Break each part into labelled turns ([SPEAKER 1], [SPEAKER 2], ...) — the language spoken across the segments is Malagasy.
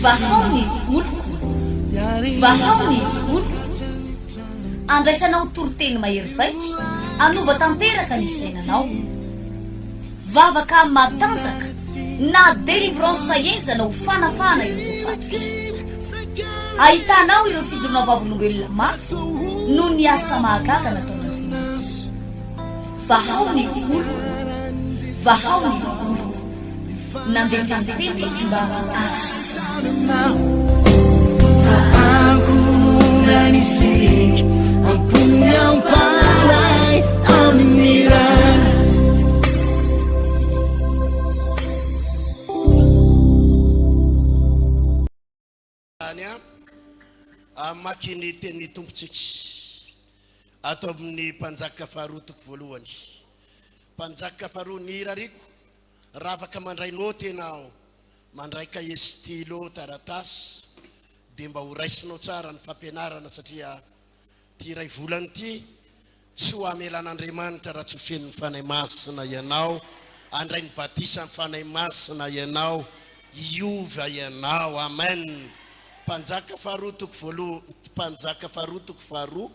[SPEAKER 1] Vahao ny oloko, vahao ny oloko. Andraisanao toriteny mahery vaika hanova tanteraka ny fiainanao. Vavaka matanjaka na délivrance henjana ho fanafahana ireo voafatotra. Ahitanao ireo fijoroana vavolombelona mafy noho ny asa mahagaga nataon'Andriamanitra. Vahao ny oloko, vahao ny oloko. Nandefa ny teny izy mba hahasitrana azy.
[SPEAKER 2] Any an, hamaky ny tenin'ny Tompontsika ato amin'ny Mpanjaka faharoa toko voalohany. Mpanjaka faharoa, ny irariako raha afaka mandray note ianao, mandray kahie stylo, taratasy, dia mba ho raisinao tsara ny fampianarana satria ity iray volana ity Tsy ho hamelan'Andriamanitra raha tsy ho feno ny Fanahy Masina ianao, handray ny batisan'ny Fanahy Masina ianao, hiova ianao. Amen. Mpanjaka faharoa toko voaloha, Mpanjaka faharoa toko faharoa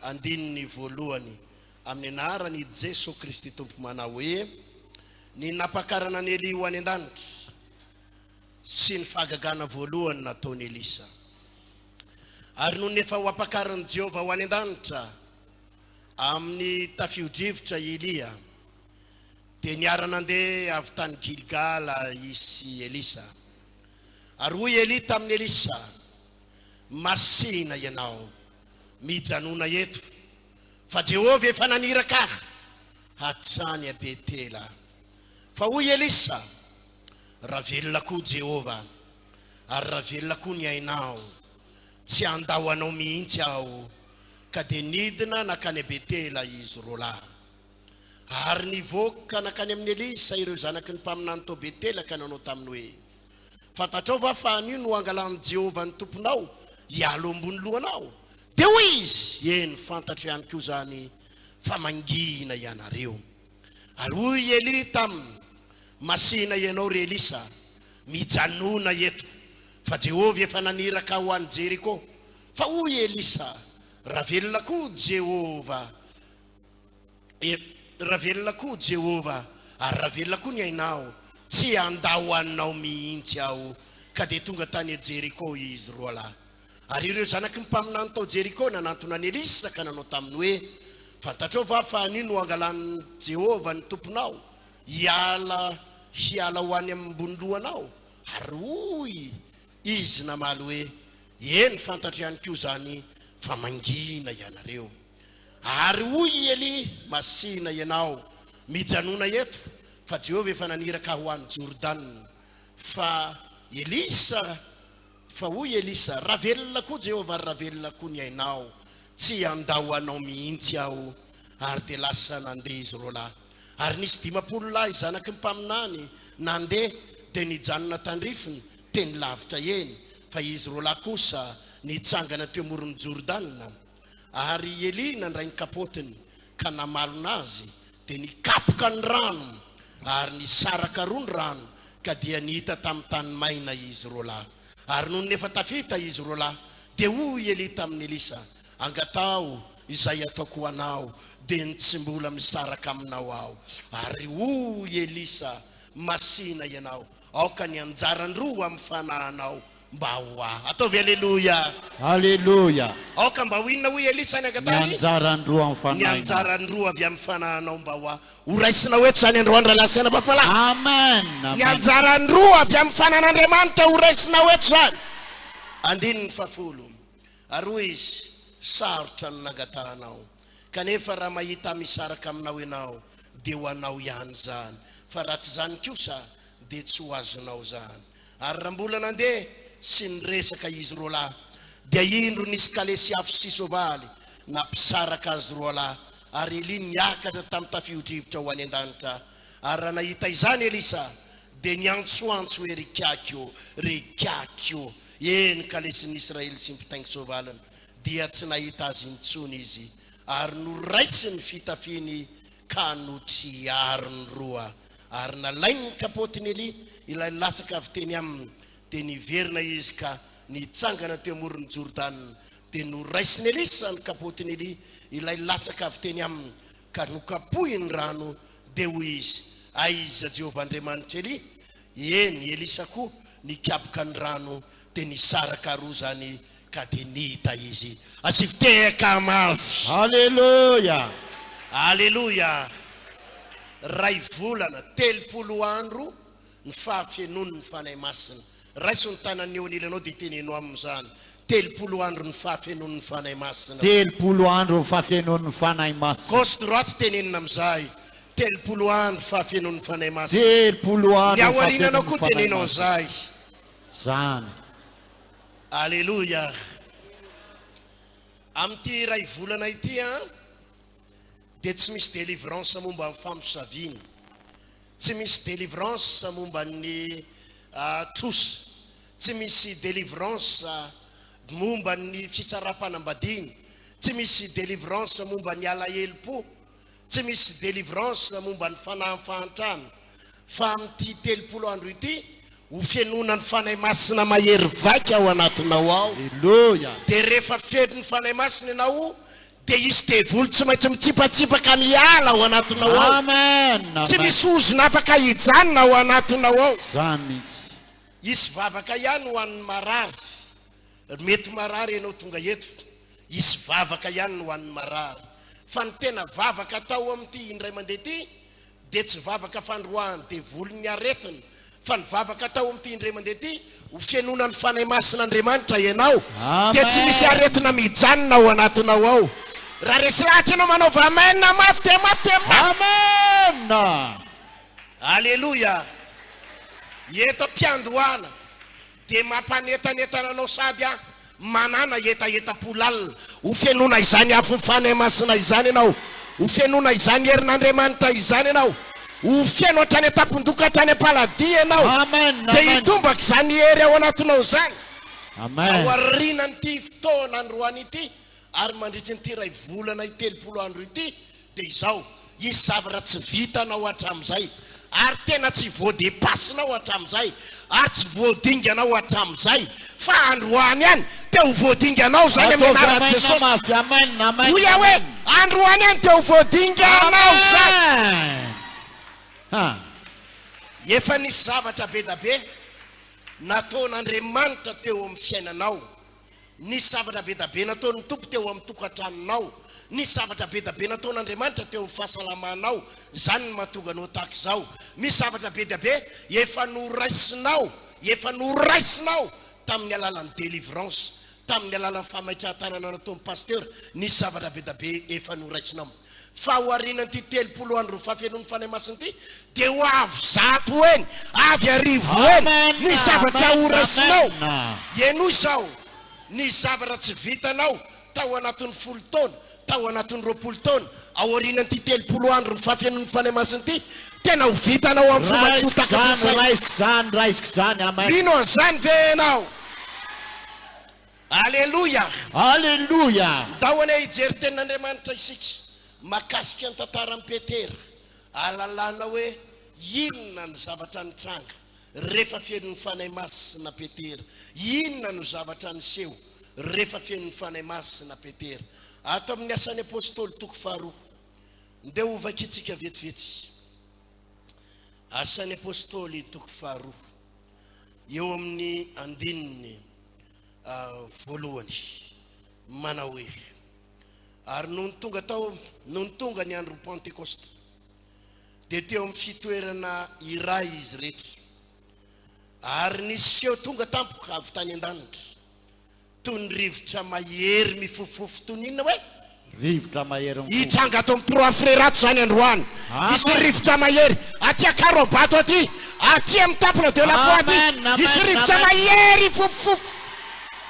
[SPEAKER 2] andininy voalohany. Amin'ny anaran'i Jesoa Kristy Tompo manao hoe, Ny nampakarana an'i Elia ho any an-danitra sy ny fahagagana voalohany nataon'i Elisa. Ary nony efa ho ampakarin'i Jehovah ho any an-danitra amin'ny tafio-drivotra i Elia, dia niara-nandeha avy tany Gilgala izy sy Elisa. Ary hoy Elia tamin'i Elisa, Masìna ianao, mijanòna eto, fa Jehovah efa naniraka ahy hatrany a Betela. Fa hoy Elisa, Raha velona koa Jehovah, ary raha velona koa ny ainao, tsy handao anao mihitsy aho. Ka dia nidina nankany Betela izy roalahy. Ary nivoaka nankany amin'i Elisa ireo zanaky ny mpaminany tao Betela ka nanao taminy hoe, Fantatrao va fa anio no hangalan'i Jehovah ny tomponao hiala eo ambony lohanao? Dia hoy izy, Eny, fantatro ihany koa izany fa mangina ianareo. Ary hoy i Elia taminy, Masìna ianao, ry Elisa, mijanòna eto, fa Jehovah efa naniraka ahy ho any Jeriko. Fa hoy i Elisa, Raha velona koa Jehovah, raha velona koa Jehovah, ary raha velona koa ny ainao, tsy handao anao mihitsy aho. Ka dia tonga tany Jeriko izy roalahy. Ary ireo zanaky ny mpaminany tao Jeriko nanantona an'i Elisa ka nanao taminy hoe, Fantatrao va fa anio no hangalan'i Jehovah ny tomponao hiala hiala ho any ambony lohanao? Ary hoy izy namaly hoe, Eny, fantatro ihany koa izany fa mangina ianareo. Ary hoy i Elia, Masìna ianao, mijanòna eto, fa Jehovah efa naniraka ahy ho any Jordana. Fa Elisa Fa hoy Elisa, Raha velona koa Jehovah ary raha velona koa ny ainao, tsy handao anao mihitsy aho. Ary dia lasa nandeha izy roalahy. Ary nisy 50 lahy zanaky ny mpaminany nandeha, dia nijanona tandrifiny, teny lavitra eny, fa izy roalahy kosa nitsangana teo moron'i Jordana. Ary i Elia nandray ny kapaotiny ka namalona azy, dia nikapoka ny rano, ary nisaraka roa ny rano, ka dia nihita tamin'ny tany maina izy roalahy. Ary nony efa tafita izy roalahy, dia hoy i Elia tamin'i Elisa, Angataho izay ataoko ho anao, dia ny tsy mbola misaraka aminao aho. Ary hoy Elisa, Masìna ianao, aoka ny anjaran-droa amin'ny fanahinao Mba ho ahy. Ataovy Aleloia.
[SPEAKER 3] Aleloia.
[SPEAKER 2] Aoka mba ho inona hoy Elisa ny
[SPEAKER 3] Ny
[SPEAKER 2] angatahany?
[SPEAKER 3] anjaran'ny roa amin'ny
[SPEAKER 2] Ny
[SPEAKER 3] fanahinao.
[SPEAKER 2] anjaran'ny roa avy amin'ny fanahinao mba ho ahy. Ho raisinao eto izany androany rahalahy sy anabavy malala.
[SPEAKER 3] Amen.
[SPEAKER 2] Ny
[SPEAKER 3] Amen.
[SPEAKER 2] anjaran'ny roa avy amin'ny fanan'Andriamanitra ho raisinao eto izany. Andininy fahafolo. Ary hoy izy, Sarotra ny nangatahanao. Kanefa raha mahita ahy misaraka aminao ianao, dia ho anao ihany izany. Fa raha tsy izany kosa, dia tsy ho azonao izany. Ary raha mbola nandeha sy niresaka izy roalahy, dia indro nisy kalesy afo sy soavaly nampisaraka azy roalahy, ary Elia niakatra tamin'ny tafio-drivotra ho any an-danitra. Ary raha nahita izany Elisa, dia niantsoantso hoe, Ry kiaky ô, ry kiaky ô! Eny, kalesin'ny Israely sy mpitaingin-tsoavaliny! Dia tsy nahita azy intsony izy, ary noraisiny ny fitafiany ka notriariny roa. Ary nalainy ny kapaotin'i Elia. ilay latsaka avy teny aminy. Dia niverina izy ka nitsangana teo amoron'i Jordana. Dia noraisin'i Elisa ny kapotin'i Elia, ilay latsaka avy teny aminy, ka nokapohiny rano. Dia hoy izy, Aiza Jehovah Andriamanitr'i Elia? Eny, Elisa koa nikapoka ny rano, dia nisaraka roa izany, ka dia nita izy. Asivo tehaka mafy!
[SPEAKER 3] Aleloia!
[SPEAKER 2] Aleloia! Ray volana, 30 andro ny fahafenoan' ny Fanahy Masina. Raiso ny tanan'ny eo anilanao dia teneno aminy izany, 30 andro ny fahafenoan' ny Fanahy Masina.
[SPEAKER 3] 30 andro ny fahafenoan' ny Fanahy Masina.
[SPEAKER 2] Gauche droite tenenina amin'izay, 30 andro fahafenoan' ny Fanahy Masina.
[SPEAKER 3] 30
[SPEAKER 2] Ny
[SPEAKER 3] andro ny
[SPEAKER 2] ao aoriananao
[SPEAKER 3] fahafenoan' ny
[SPEAKER 2] koa
[SPEAKER 3] Fanahy
[SPEAKER 2] teneno
[SPEAKER 3] Masina.
[SPEAKER 2] an'izay.
[SPEAKER 3] Izany.
[SPEAKER 2] Aleloia. Amin'ity iray volana ity an, dia tsy misy délivrance momba ny famosaviana. Tsy misy délivrance momba ny trosa, tsy misy délivrance momba ny fitsaram-panambadiana, tsy misy délivrance momba ny alahelom-po, tsy misy délivrance momba ny fanahin'ny fahantrana, fa amin'ity 30 andro ity, ho fenoina ny Fanahy Masina mahery vaika ao anatinao ao,
[SPEAKER 3] Aleloia!
[SPEAKER 2] dia rehefa feno ny Fanahy Masina ianao, Dia hisy devoly tsy maintsy mitsipatsipaka miala ao anatinao ao.
[SPEAKER 3] Amen
[SPEAKER 2] Tsy
[SPEAKER 3] amen.
[SPEAKER 2] misy ozona afaka hijanona ao anatinao ao.
[SPEAKER 3] Zany mihitsy.
[SPEAKER 2] Hisy vavaka ihany ho an'ny marary. Mety marary ianao tonga eto. Hisy vavaka ihany ho an'ny marary. Fa ny tena vavaka atao amin'ity indray mandeha ity dia tsy vavaka fandroahan'ny devoly ny aretina, fa ny vavaka atao amin'ity indray mandeha ity, ho fenoina ny Fanahy Masin'Andriamanitra ianao, dia tsy misy
[SPEAKER 3] Amen.
[SPEAKER 2] aretina mijanona ao anatinao ao. Raha resy lahatra ianao, manaova Amen mafy dia mafy dia mafy.
[SPEAKER 3] Amen.
[SPEAKER 2] Aleloia. Eto am-piandohana Dia mampanentanentana anao sady aho manana hetahetam-po lalina ho fenoina izany afon'ny Fanahy Masina izany ianao, ho fenoina izany herin'Andriamanitra izany ianao, ho feno hatrany an-tampon-doha ka hatrany am-paladia ianao,
[SPEAKER 3] Amen,
[SPEAKER 2] dia
[SPEAKER 3] amen.
[SPEAKER 2] hitombaka izany hery ao anatinao izany.
[SPEAKER 3] Amen.
[SPEAKER 2] Aorianan'ity fotoana androany ity ary mandritry an'ity iray volana 30 andro ity Dia izao, hisy zavatra tsy vitanao hatramin'izay, ary tena tsy voadepasinao hatramin'izay, ary tsy voadinganao hatramin'izay, fa androany ihany dia ho voadinganao izany amin'ny
[SPEAKER 3] Ataovy
[SPEAKER 2] anaran'i
[SPEAKER 3] amen
[SPEAKER 2] Jesosy.
[SPEAKER 3] mafy, amen, amen,
[SPEAKER 2] Hoy aho hoe,
[SPEAKER 3] amen.
[SPEAKER 2] androany ihany dia ho voadinganao izany.
[SPEAKER 3] Amen. Ha.
[SPEAKER 2] Efa nisy zavatra be da be nataon'Andriamanitra teo amin'ny fiainanao. Nisy zavatra be da be nataon'ny Tompo teo amin'ny tokantranonao. Nisy zavatra be da be nataon'Andriamanitra teo amin'ny fahasalamanao. Izany no mahatonga anao tahaka izao. Misy zavatra be dia be efa noraisinao, efa noraisinao tamin'ny alalan'ny délivrance, tamin'ny alalan'ny fametrahan-tanana nataon'ny pasteur. Nisy zavatra be da be efa noraisinao. Fa aorianan'ity 30 andron'ny fahafenoan'ny Fanahy Masina ity, dia ho avy 100 heny, avy 1000 heny
[SPEAKER 3] Amen,
[SPEAKER 2] ny zavatra
[SPEAKER 3] amen,
[SPEAKER 2] horaisinao.
[SPEAKER 3] amen.
[SPEAKER 2] Henoy izao, ny zavatra tsy vitanao tao anatin'ny folo taona, tao anatin'ny 20 taona, aorianan'ity 30 andron'ny fahafenoan'ny Fanahy Masina ity, tena ho vitanao amin'ny fomba tsy ho
[SPEAKER 3] Raisiko
[SPEAKER 2] takatry ny
[SPEAKER 3] izany,
[SPEAKER 2] saina.
[SPEAKER 3] raisiko izany, raisiko izany, amen.
[SPEAKER 2] Mino an'izany ve ianao? Aleloia!
[SPEAKER 3] Aleloia!
[SPEAKER 2] Ndao anie hijery tenin'Andriamanitra isika makasika ny tantaran'i Petera, ahalalana hoe inona ny zavatra nitranga rehefa fenon'ny Fanahy Masina Petera, inona no zavatra niseho rehefa fenon'ny Fanahy Masina Petera. Ato amin'ny Asan'ny Apostoly toko faharoa. Ndeha ho vakintsika vetivety. Asan'ny Apostoly toko faharoa. Eo amin'ny andininy voalohany, manao hoe, Ary nony tonga tao, nony tonga ny andron'ny Pantekosta, dia teo amin'ny fitoerana iray izy rehetra, ary nisy feo tonga tampoka avy tany an-danitra, Toy ny rivotra mahery mifofofofo toy ny inona hoe?
[SPEAKER 3] Rivotra mahery mifofofofo.
[SPEAKER 2] Hitranga ato amin'ny Trois Frères ato izany androany. Hisy
[SPEAKER 3] Amen.
[SPEAKER 2] rivotra mahery aty Ankarobato aty, aty amin'ny Temple de la Foi aty.
[SPEAKER 3] Amen, amen,
[SPEAKER 2] Hisy rivotra
[SPEAKER 3] amen.
[SPEAKER 2] mahery hifofofofo.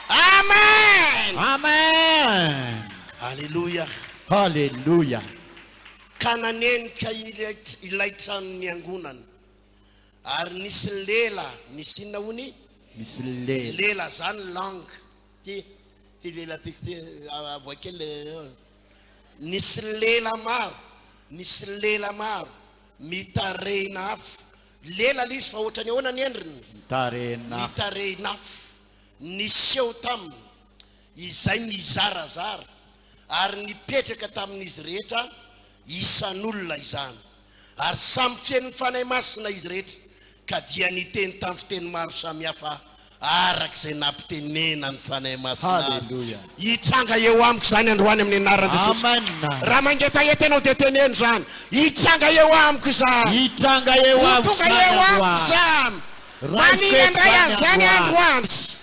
[SPEAKER 2] Amen.
[SPEAKER 3] Amen.
[SPEAKER 2] Aleloia.
[SPEAKER 3] Haleloia.
[SPEAKER 2] Ka nanenika ilay ilay trano niangonana. Ary nisy lela, nisy inona hono?
[SPEAKER 3] Misy lela.
[SPEAKER 2] Lela zany langue. Ty, ty lela ty, ty avoay kely le. Nisy lela maro, nisy lela maro mitarehina afo. Lela ilay izy fa ohatran'ny ahoana ny endriny?
[SPEAKER 3] Nitarehin'afo.
[SPEAKER 2] Nitarehin'afo. Niseho taminy izay nizarazara ary nipetraka tamin'izy rehetra isan'olona izany. Ary samy feno ny Fanahy Masina izy rehetra ka dia niteny tamin'ny fiteny maro samihafa araka izay nampitenena ny Fanahy Masina azy.
[SPEAKER 3] Haleloia.
[SPEAKER 2] Hitranga eo amiko izany androany amin'ny anaran'i Jesosy.
[SPEAKER 3] Amen.
[SPEAKER 2] Raha mangetaheta ianao dia teneno izany. Hitranga eo amiko izany.
[SPEAKER 3] Hitranga eo
[SPEAKER 2] Ho
[SPEAKER 3] amiko
[SPEAKER 2] tonga
[SPEAKER 3] izany
[SPEAKER 2] eo amiko
[SPEAKER 3] androany.
[SPEAKER 2] izany.
[SPEAKER 3] Raisiko
[SPEAKER 2] Manina
[SPEAKER 3] eto
[SPEAKER 2] indray
[SPEAKER 3] izany
[SPEAKER 2] aho izany
[SPEAKER 3] androany.
[SPEAKER 2] androany.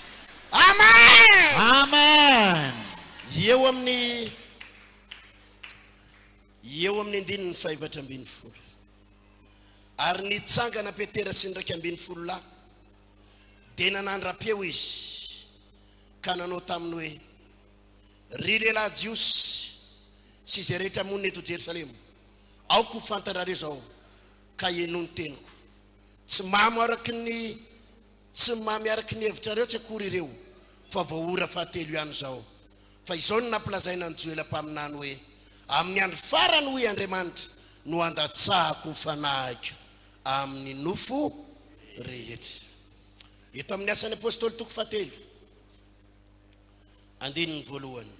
[SPEAKER 2] Amen.
[SPEAKER 3] Amen.
[SPEAKER 2] Eo amin'ny eo amin'ny andininy fahefatra ambin'ny folo. Ary nitsangana Petera sy ny 11 lahy, dia nanandra-peo izy ka nanao taminy hoe, Ry lehilahy Jiosy sy izay rehetra monina eto Jerosalema, aoka ho fantatrareo izao, ka henoy ny teniko. Tsy mamo araka ny Tsy mamy araka ny hevitrareo tsy akory ireo, fa vao ora fahatelo ihany izao. Fa izao no nampilazaina an'i Joela mpaminany hoe, Amin'ny andro farany, hoy Andriamanitra, no handatsahako ny fanahiko amin'ny nofo rehetra. Eto amin'ny Asan'ny Apostoly toko fahatelo, andininy voalohany.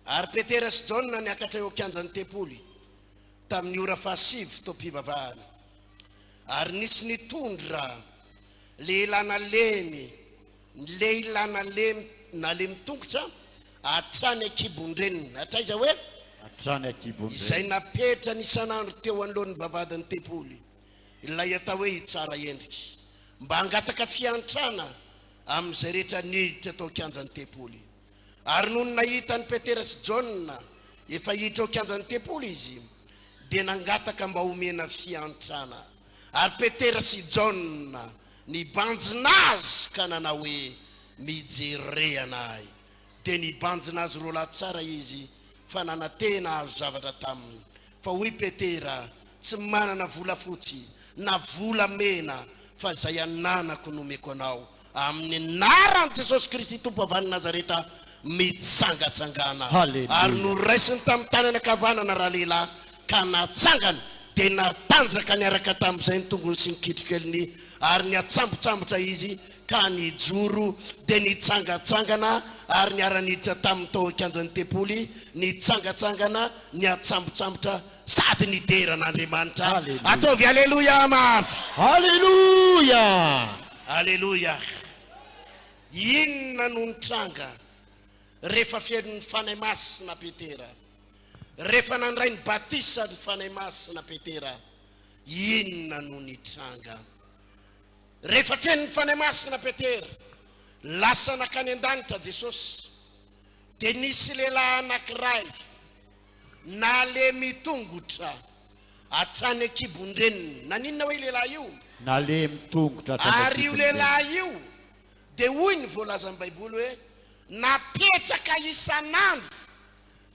[SPEAKER 2] Ary Petera sy Jaona niakatra eo an-kianjan'ny tempoly tamin'ny ora fahasivy fotoam-pivavahana. Ary nisy nitondra lehilahy nalemy, lehilahy nalemy, nalemy tongotra hatrany an-kibon-dreniny. Hatraiza hoe?
[SPEAKER 3] Hatrany an-kibon-dreniny.
[SPEAKER 2] Izay napetrany isan'andro teo anoloan'ny vavahadin'ny tempoly, ilay atao hoe Itsara Endrika, mba hangataka fiantrana amin'izay rehetra niditra tao an-kianjan'ny tempoly. Ary nony nahita an'i Petera sy Jaona efa hiditra ao an-kianjan'ny tempoly izy, dia nangataka mba homena fiantrana. Ary Petera sy Jaona nibanjina azy ka nanao hoe, Mijere anay. Dia nibanjina azy roalahy tsara izy, fa nanantena hahazo zavatra taminy. Fa hoy Petera, Tsy manana volafotsy na volamena, fa izay ananako no omeko anao. Amin'ny anaran'i Jesosy Kristy Tompo avy any Nazareta, mitsangatsangàna.
[SPEAKER 3] Haleloia.
[SPEAKER 2] Ary noraisiny tamin'ny tanany ankavanana ralehilahy, ka natsangany, dia natanjaka niaraka tamin'izay ny tongony sy ny kitrokeliny, ary niatsambotsambotra izy, ka nijoro, dia nitsangantsangana, ary niara-niditra taminy tao an-kianjan'ny tempoly, nitsangantsangana, niatsambotsambotra, sady nidera an'Andriamanitra.
[SPEAKER 3] Haleloia.
[SPEAKER 2] Ataovy Aleloia mafy.
[SPEAKER 3] Haleloia.
[SPEAKER 2] Aleloia. Inona no nitranga rehefa feno ny Fanahy Masina Petera? Rehefa nandray ny batisa ny Fanahy Masina Petera, inona no nitranga? Rehefa feno ny Fanahy Masina Petera, lasa nankany an-danitra Jesosy, dia nisy lehilahy anankiray Nalemy tongotra hatrany an-kibon-dreniny. Naninona hoe io lehilahy io?
[SPEAKER 3] Nalemy tongotra hatrany
[SPEAKER 2] Ary io
[SPEAKER 3] an-kibon-dreniny.
[SPEAKER 2] lehilahy io dia hoy ny voalazan'ny Baiboly hoe, napetraka isan'andro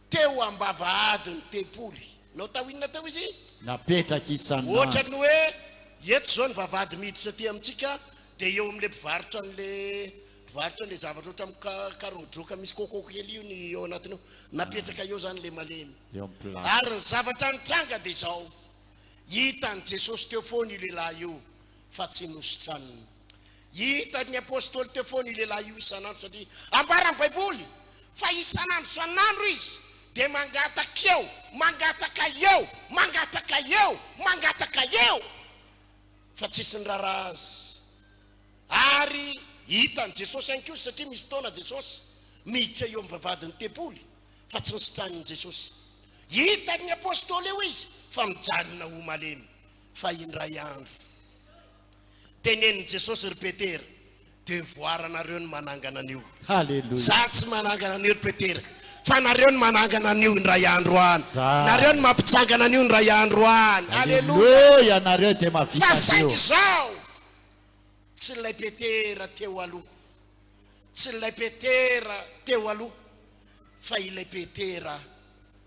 [SPEAKER 2] teo am-bavahadin'ny tempoly. Nao tao inona teo izy?
[SPEAKER 3] Napetraka isan'andro.
[SPEAKER 2] Ohatran'ny hoe eto izao ny vavahady miditra aty amintsika dia eo amin'ilay mpivarotra an'ilay Mpivarotra le zavatra ohatran'ny karaojoka misy coco kely io ny eo anatiny eo. Napetraka eo zany le malemy.
[SPEAKER 3] Eo amin'ny place.
[SPEAKER 2] Ary ny zavatra nitranga dia izao, hitan'i Jesosy teo foana io lehilahy io fa tsy nositraniny. Hitan'ny apostoly teo foana io lehilahy io isan'andro satria ambaran'ny Baiboly fa isan'andro isan'andro izy dia mangataka eo, mangataka eo, mangataka eo, mangataka eo fa tsisy niraharaha azy. Ary hitan'i Jesosy ihany koa satria misy fotoana Jesosy miditra eo amin'ny vavahadin'ny tempoly fa tsy nositranin'i Jesosy. Hitan'ny apostoly eo izy fa mijanona ho malemy. Fa indray andro, tenenin'i Jesosy, Ry Petera, devoir-nareo ny manangana an'io.
[SPEAKER 3] Haleloia.
[SPEAKER 2] Za tsy manangana an'io ry Petera, fa nareo no manangana an'io indray andro any.
[SPEAKER 3] Zany.
[SPEAKER 2] Nareo no mampitsangana an'io indray andro any. Aleloia.
[SPEAKER 3] Haleloia, nareo dia mahavita
[SPEAKER 2] Fa
[SPEAKER 3] an'io.
[SPEAKER 2] saingy izao, Tsy ilay Petera teo aloha, tsy ilay Petera teo aloha, fa ilay Petera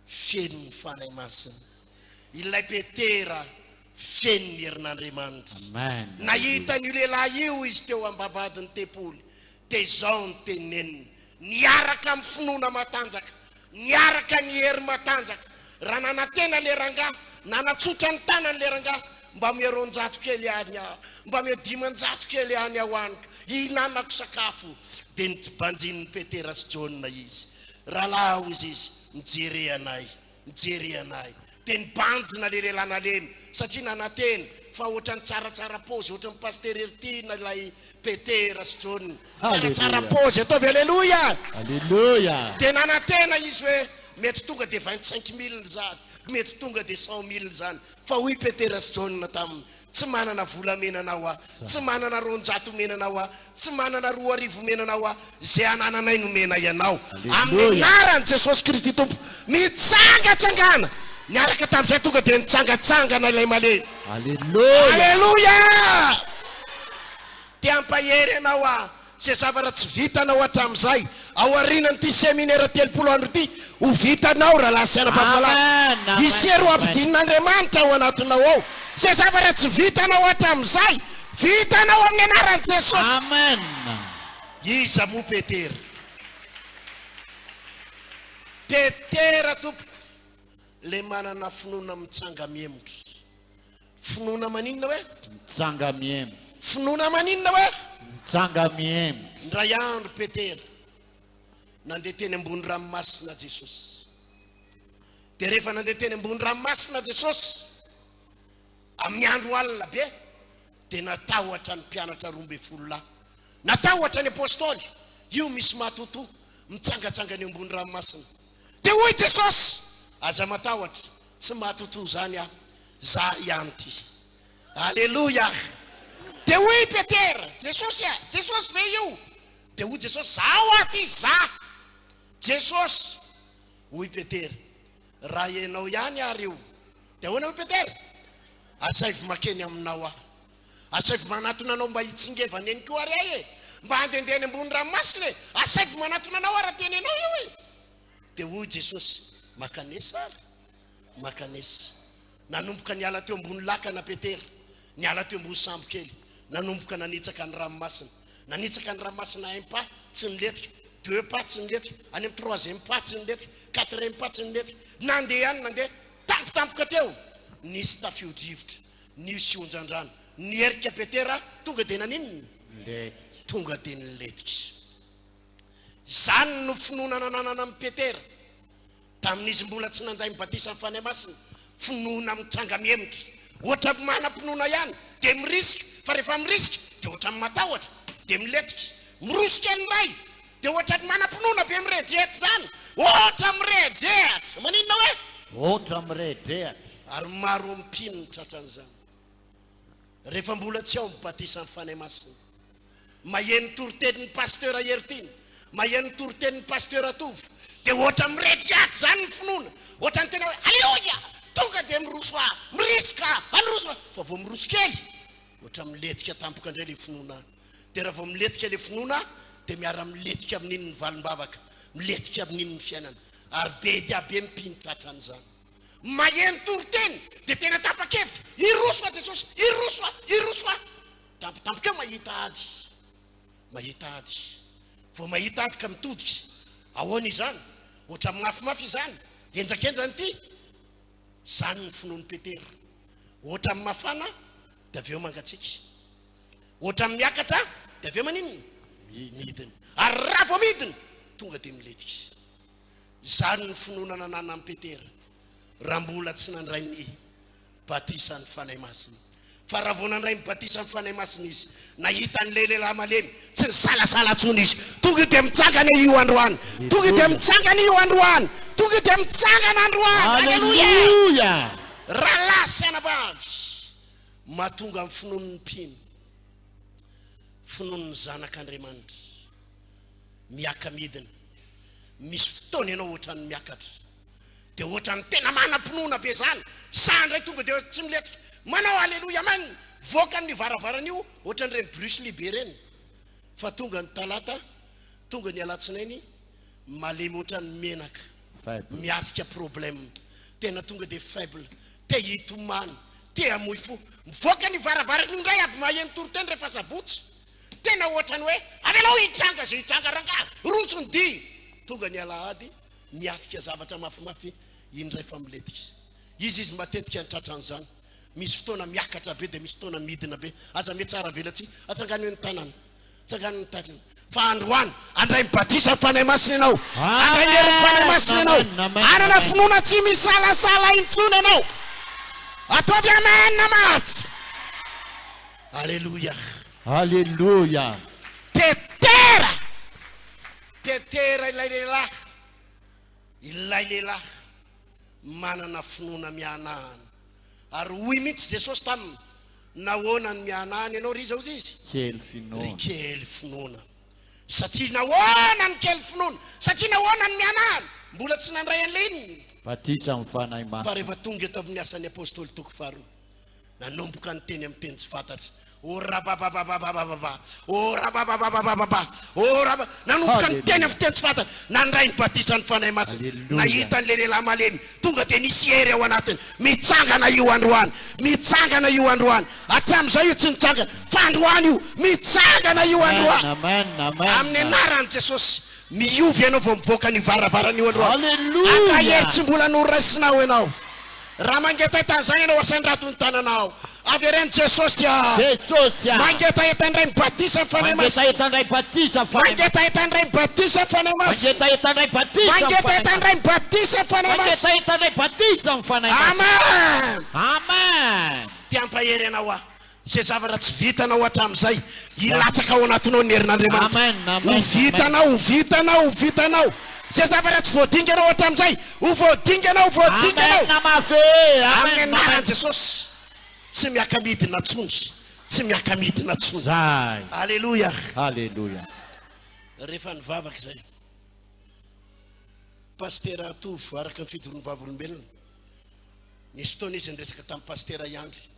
[SPEAKER 2] feno ny Fanahy Masina, ilay Petera feno ny herin'Andriamanitra.
[SPEAKER 3] Amen.
[SPEAKER 2] Nahita an'io lehilahy io izy teo am-bavahadin'ny tempoly, dia izao no teneniny, niaraka amin'ny finoana matanjaka, niaraka ny hery matanjaka. Raha nanantena ilay rangahy, nanatsotra ny tanany ilay rangahy. Mba omeo 200 kely any aho, mba omeo 500 kely any aho hohaniko, hihinanako sakafo. Dia nibanjinin'i Petera sy Jaona izy. Rahalahy, hoy izy, mijere anay, mijere anay. Dia nibanjina ilay lehilahy nalemy, satria nanantena fa ohatran'ny tsaratsara paozy, ohatran'ny Pasitera Heritiana ilay Petera sy Jaona. Tsaratsara paozy, ataovy Aleloia!
[SPEAKER 3] Aleloia!
[SPEAKER 2] Dia nanantena izy hoe mety tonga dia 25 mille izany, mety tonga dia 100 mille izany. Fa hoy Petera sy Jaona taminy, Tsy manana volamena anao aho, tsy manana 200 omena anao aho, tsy manana 2000 omena anao aho, izay anananay nomenay anao. Amin'ny
[SPEAKER 3] Aleloia!
[SPEAKER 2] anaran'i Jesosy Kristy Tompo, mitsangatsangana! Niaraka tamin'izay tonga dia nitsangatsangana ilay malemy.
[SPEAKER 3] Aleloia!
[SPEAKER 2] Aleloia! Te hampahery anao aho, izay zavatra tsy vitanao hatramin'izay, aorianan'ity seminera 30 andro ity, ho vitanao rahalahy sy anabavy malala.
[SPEAKER 3] Amen, amen,
[SPEAKER 2] Hisery ho
[SPEAKER 3] amen.
[SPEAKER 2] ampidinin'Andriamanitra ao anatinao ao. Izay zavatra tsy vitanao hatramin'izay, vitanao amin'ny anaran'i Jesosy.
[SPEAKER 3] Amen.
[SPEAKER 2] Iza moa Petera? Petera tompoko, le manana finoana mitsanga-mihemotra. Finoana maninona hoe?
[SPEAKER 3] Mitsanga-mihemotra.
[SPEAKER 2] Finoana maninona hoe?
[SPEAKER 3] Mitsanga-mihemotra.
[SPEAKER 2] Indray andro Petera nandeha teny ambony ranomasina Jesosy. Dia rehefa nandeha teny ambony ranomasina Jesosy, amin'ny andro alina be, dia natahotra ny mpianatra 12 lahy. Natahotra ny apostoly. Io misy matotoa mitsangatsangana eo ambony ranomasina. Dia hoy Jesosy, aza matahotra, tsy matotoa izany aho. Za ihany ty. Aleloia! Dia hoy i Petera, Jesosy a! Jesosy ve io? Dia hoy Jesosy, Zaho aho ty, za! Jesosy! Hoy Petera, Raha ianao ihany ary io. Dia ahoana hoy Petera? Asaivo makeny aminao aho. Asaivo manatona anao mba hitsingevana eny koa ary ahy e! Mba handehandeha eny ambony ranomasina e! Asaivo manatona anao aho raha tena ianao io e! Dia hoy Jesosy, Makanesa ary. Makanesa. Nanomboka niala teo ambony lakana Petera, niala teo ambony sambo kely, nanomboka nanitsaka ny ranomasina. Nanitsaka ny ranomasina un pas, tsy nilentika, deux pas, tsy nilentika, any amin'ny troisième pas, tsy nilentika, quatrième pas, tsy nilentika. Nandeha ihany, nandeha. Tampotampoka teo, nisy tafio-drivotra, nisy onjan-drano. Niherika Petera, tonga dia naninona?
[SPEAKER 3] Nilentika.
[SPEAKER 2] Tonga dia nilentika. Izany no finoana nananana amin'i Petera. Tamin'izy mbola tsy nandray ny batisan'ny Fanahy Masina, finoana mitranga mihemotra. Ohatran'ny manam-pinoana ihany, dia mirisika, fa rehefa mirisika, dia ohatran'ny matahotra, dia milentika. Miroso kely indray, dia ohatran'ny manam-pinoana be mirehidrehitra izany. Ohatra mirehidrehitra. Maninona hoe?
[SPEAKER 3] Ohatra mirehidrehitra.
[SPEAKER 2] Ary maro amin'ny mpino no tratran'izany. Rehefa mbola tsy ao ny batisan'ny Fanahy Masina. Maheno toritenin'ny Pasteur Heritiana, maheno toritenin'ny Pasteur Tovo, dia ohatra mirediady izany ny finoana, ohatra ny tena hoe Aleloia! Tonga dia miroso aho, mirisika aho, handroso aho, fa vao miroso kely, ohatra milentika tampoka indray ilay finoana, dia raha vao milentika ilay finoana, dia miara-milentika amin'iny ny valim-bavaka, milentika amin'iny ny fiainana, ary be dia be ny mpino tratran'izany. Maheno toriteny dia tena tapa-kevitra, hiroso aho Jesosy, hiroso aho, hiroso aho. Tampotampoka eo mahita ady, mahita ady. Vao mahita ady ka mitodika. Ahoana izany? Ohatran'ny mafimafy izany, henjakenjana ity. Izany ny finoan'i Petera. Ohatran'ny mafana dia avy eo mangatsiaka. Ohatran'ny miakatra dia avy eo maninona? Midina. Ary raha vao midina, tonga dia milentika. Izany ny finoana nananan'i Petera raha mbola tsy nandray ny batisan'ny Fanahy Masina. Fa raha vao nandray ny batisan'ny Fanahy Masina izy, nahita an'ilay lehilahy malemy, tsy nisalasala intsony izy. Tonga dia mitsangana io androany. Tonga dia mitsangana io androany. Tonga dia mitsangana androany. Aleloia!
[SPEAKER 3] Aleloia!
[SPEAKER 2] Rahalahy sy anabavy, mahatonga ny finoan'ny mpino, finoan'ny zanak'Andriamanitra, miaka-midina. Misy fotoana ianao ohatran'ny miakatra, dia ohatran'ny tena manam-pinoana be izany, sa indray tonga dia tsy milentika, manao aleloia amen, mivoaka amin'io varavarana io ohatran'ireny Bruce Lee be ireny, fa tonga ny talata, tonga ny alatsinainy, malemy ohatran'ny menaka,
[SPEAKER 3] Faible.
[SPEAKER 2] miatrika problème, tena tonga dia faible, te hitomany, te hamoy fo, mivoaka an'io varavarana io indray avy maheno toriteny rehefa sabotsy, Tena ohatrany hoe avelao hitranga izay hitranga rangahy, roso ny dia! Tonga ny alahady, miatrika zavatra mafimafy indray fa milentika. Izy izy matetika ny tratran'izany. Misy fotoana miakatra be dia misy fotoana midina be. Aza mihatsara velatsihy. Atsangano eo ny tanana. Atsangano ny tanana. Fa androany, handray ny batisan'ny Fanahy Masina ianao. Handray ny herin'ny Fanahy Masina ianao. Hanana finoana tsy misalasala intsony ianao. Ataovy amen mafy. Aleloia.
[SPEAKER 3] Aleloia.
[SPEAKER 2] Petera! Petera ilay lehilahy. Ilay lehilahy manana finoana mihanahana. Ary hoy mihitsy Jesosy taminy, Nahoana no mihanahana ianao, ry iza hozy izy?
[SPEAKER 3] Kely
[SPEAKER 2] Ry
[SPEAKER 3] finoana.
[SPEAKER 2] kely finoana. Satria nahoana no kely finoana? Satria nahoana no mihanahana? Mbola tsy nandray an'ilay inona?
[SPEAKER 3] Batisa amin'ny Fanahy
[SPEAKER 2] Fa
[SPEAKER 3] Masina.
[SPEAKER 2] rehefa tonga eto amin'ny Asan'ny Apostoly toko faharoa, Nanomboka niteny amin'ny teny tsy fantatra. O rabababababababa, o rababababababa, o raba. Nanomboka niteny amin'ny fiteny tsy fantatra. Nandray ny batisan'ny Fanahy Masina.
[SPEAKER 3] Aleloia.
[SPEAKER 2] Nahita an'ilay lehilahy malemy. Tonga dia nisy hery ao anatiny. Mitsangana io androany. Mitsangana io androany. Hatramin'izay io tsy nitsangana. Fa androany io. Mitsangana io androany.
[SPEAKER 3] Amen, amen,
[SPEAKER 2] Amin'ny
[SPEAKER 3] amen.
[SPEAKER 2] anaran'i Jesosy. Miova ianao vao mivoaka an'io varavarana io androany.
[SPEAKER 3] Aleloia.
[SPEAKER 2] Handray hery tsy mbola noraisinao ianao. Raha mangetaheta an'izany ianao, asandrato ny tananao. Avereno Jesosy a!
[SPEAKER 3] Jesosy a!
[SPEAKER 2] Mangetaheta indray ny batisa ny Fanahy Masina.
[SPEAKER 3] Mangetaheta indray batisa ny Fanahy Masina.
[SPEAKER 2] Mangetaheta indray ny batisa ny Fanahy Masina.
[SPEAKER 3] Mangetaheta indray batisa ny Fanahy
[SPEAKER 2] Mangetaheta
[SPEAKER 3] Masina.
[SPEAKER 2] indray ny batisa ny Fanahy Masina.
[SPEAKER 3] Mangetaheta indray batisa ny Fanahy Masina.
[SPEAKER 2] Amen!
[SPEAKER 3] Amen!
[SPEAKER 2] Te hampahery anao aho. Izay zavatra tsy vitanao hatramin'izay, hilatsaka ao anatinao ny herin'Andriamanitra.
[SPEAKER 3] Amen,
[SPEAKER 2] Ho
[SPEAKER 3] amen, amen.
[SPEAKER 2] vitanao, ho vitanao, ho vitanao. Izay zavatra tsy voadinganao hatramin'izay, ho voadinganao, ho voadinganao.
[SPEAKER 3] Amen mafy e!
[SPEAKER 2] Amin'ny
[SPEAKER 3] Amen,
[SPEAKER 2] anaran'i
[SPEAKER 3] amen.
[SPEAKER 2] Jesosy, tsy miaka-midina intsony, tsy miaka-midina intsony.
[SPEAKER 3] Zay.
[SPEAKER 2] Aleloia.
[SPEAKER 3] Aleloia.
[SPEAKER 2] Rehefa nivavaka izay, Pasitera Tovo, araka ny fijoroan'ny vavolombelona, nisy fotoana izy niresaka tamin'i Pasitera Iandry.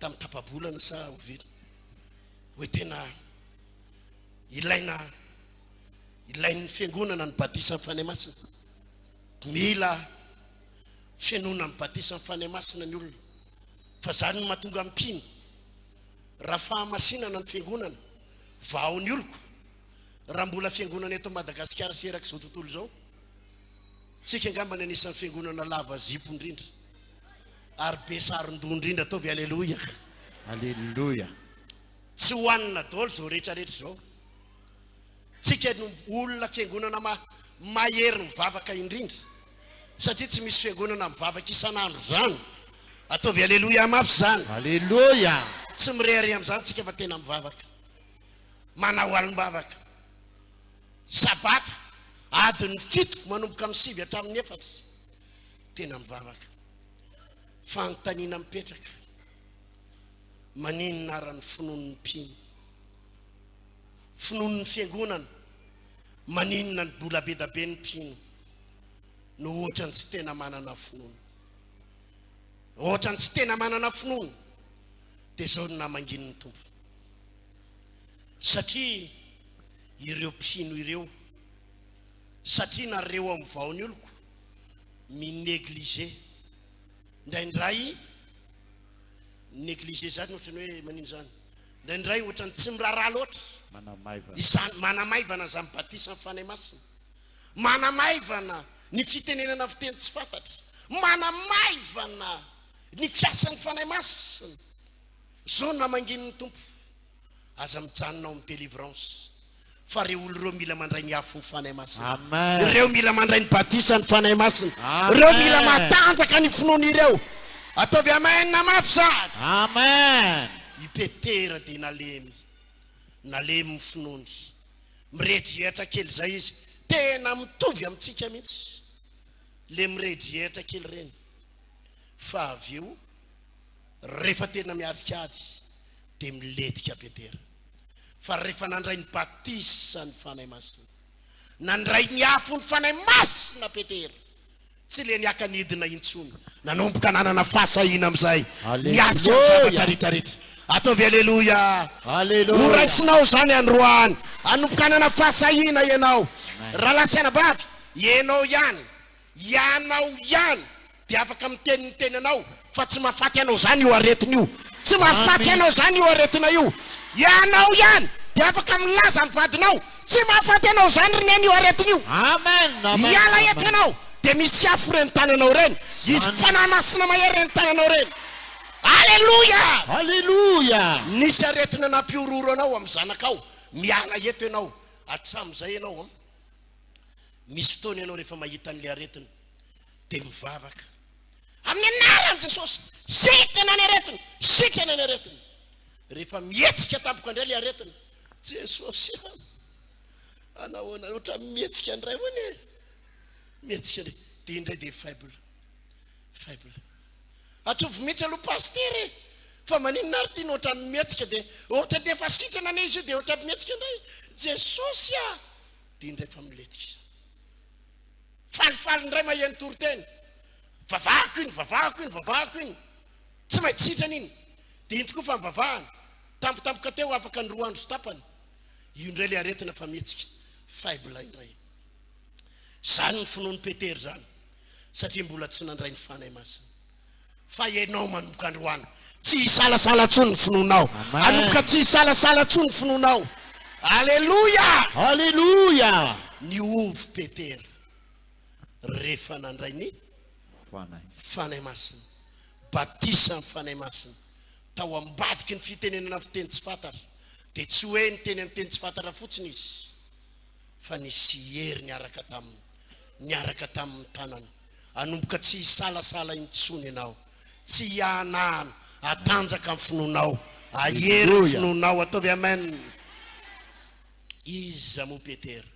[SPEAKER 2] tamin'ny tapa-bolana sa oviana hoe tena ilaina ilain'ny fiangonana ny batisan'ny Fanahy Masina. Mila fenoina ny batisan'ny Fanahy Masina ny olona. Fa zany no mahatonga ny mpino. Raha fahamasinana ny fiangonana, vao ny oloko, raha mbola fiangonana eto Madagasikara sy erak'izao tontolo izao, tsika angamba ny anisan'ny fiangonana lava zipo indrindra. Ary be saron-doha indrindra ataovy aleloia.
[SPEAKER 3] Aleloia.
[SPEAKER 2] Tsy hohanina daholo izao rehetra rehetra izao. Tsika no olona fiangonana ma mahery mivavaka indrindra. Satria tsy misy fiangonana mivavaka isan'andro izany. Ataovy aleloia mafy izany.
[SPEAKER 3] Aleloia.
[SPEAKER 2] Tsy mirehareha amin'izany tsika fa tena mivavaka. Manao alim-bavaka. Sabata, adin'ny fito manomboka amin'ny sivy hatramin'ny efatra. Tena mivavaka. Fanontaniana mipetraka, maninona ara ny finoan'ny mpino? Finoan'ny fiangonana, maninona ny bola be da be ny mpino no ohatrany tsy tena manana finoana? Ohatrany tsy tena manana finoana, dia izao no namangian'ny Tompo. Satria ireo mpino ireo, satria nareo amin'ny vaon'ny oloko, mi-negliger. Indraindray, negliger zany ohatran'ny hoe manino zany? Indraindray ohatran'ny tsy miraharaha loatra.
[SPEAKER 3] Manamaivana.
[SPEAKER 2] Izany, manamaivana izany batisan'ny Fanahy Masina. Manamaivana ny fitenenana fiteny tsy fantatra. Manamaivana ny fiasan'ny Fanahy Masina. Zao no namangian'ny Tompo. Aza mijanona ao amin'ny délivrance fa reo olo reo mila mandray ny afon'ny Fanahy Masina.
[SPEAKER 3] Amen.
[SPEAKER 2] Reo mila mandray ny batisan'ny Fanahy Masina.
[SPEAKER 3] Amen.
[SPEAKER 2] Reo mila matanjaka ny finoany ireo. Ataovy amen mafy zany.
[SPEAKER 3] Amen.
[SPEAKER 2] I Petera dia nalemy. Nalemy ny finoany. Miredrihehatra kely zay izy. Tena mitovy amintsika mihitsy. Le miredrihehatra kely reny. Fa avy eo rehefa tena miatrika ady dia milentika Petera. Fa rehefa nandray ny batisa ny Fanahy Masina, nandray ny afon'ny Fanahy Masina Petera, tsy le niaka nidina intsony, nanomboka nanana fahasahiana amin'izay, niatrika ny zavatra
[SPEAKER 3] Aleloia.
[SPEAKER 2] rehetra rehetra. Ataovy Aleloia. Ho
[SPEAKER 3] Aleloia.
[SPEAKER 2] raisinao izany androany. Hanomboka hanana fahasahiana ianao.
[SPEAKER 3] Amen.
[SPEAKER 2] Rahalahy sy anabavy, ianao ihany Ianao ihany dia afaka miteny ny tenanao fa tsy mahafaty anao izany io aretina io. Tsy mahafaty anao izany io aretina io. Ianao ihany dia afaka milaza amin'ny vadinao, tsy mahafaty anao izany ry neny io aretina io.
[SPEAKER 3] Amen, amen,
[SPEAKER 2] Hiala eto
[SPEAKER 3] amen.
[SPEAKER 2] ianao dia misy afo ireny tananao ireny. Hisy
[SPEAKER 3] Zany.
[SPEAKER 2] fanahy masina mahery ireny tananao ireny. Aleloia!
[SPEAKER 3] Aleloia!
[SPEAKER 2] Nisy aretina nampihorohoro anao amin'ny zanakao, miala eto ianao, hatramin'izay ianao an. Misy fotoana ianao rehefa mahita an'ilay aretina dia mivavaka. Amin'ny anaran'i Jesosy, sitrana ny aretina, sitrana ny aretina. Rehefa mihetsika tampoka indray ilay aretina, Jesosy an, anahoana, ohatran'ny mihetsika indray hono e. Mihetsika indray, dia indray dia faible, faible. Ataovy mihitsy aloha pasitera e! Fa maninona ary ity no ohatran'ny mihetsika dia ohatran'ny efa sitrana anie izy io dia ohatran'ny mihetsika indray. Jesosy a! Dia indray fa milentika izy. Falifaly indray maheno toriteny. Vavahako iny, vavahako iny, vavahako iny. Tsy maintsy sitrana iny. Dia iny tokoa fa nivavahana. Tampotampoka teo afaka ny roa andro sy tapany. Io indray ilay aretina fa mihetsika. Faible indray. Izany ny finoan'i Petera izany. Satria mbola tsy nandray ny Fanahy Masina. Fa ianao manomboka androany, tsy hisalasala intsony ny finoanao. Hanomboka tsy hisalasala intsony ny finoanao. Aleloia!
[SPEAKER 3] Aleloia!
[SPEAKER 2] Nihovy Petera rehefa nandray ny
[SPEAKER 3] Fanahy.
[SPEAKER 2] Fanahy Masina. Batisa ny Fanahy Masina. Tao ambadiky ny fitenenana fiteny tsy fantatra. Dia tsy hoe niteny amin'ny teny tsy fantatra fotsiny izy. Fa nisy hery niaraka taminy, niaraka tamin'ny tanany. Hanomboka tsy hisalasala intsony ianao, tsy hiahanahana, hatanjaka ny finoanao, hahery ny finoanao. Ataovy amen. Iza moa Petera?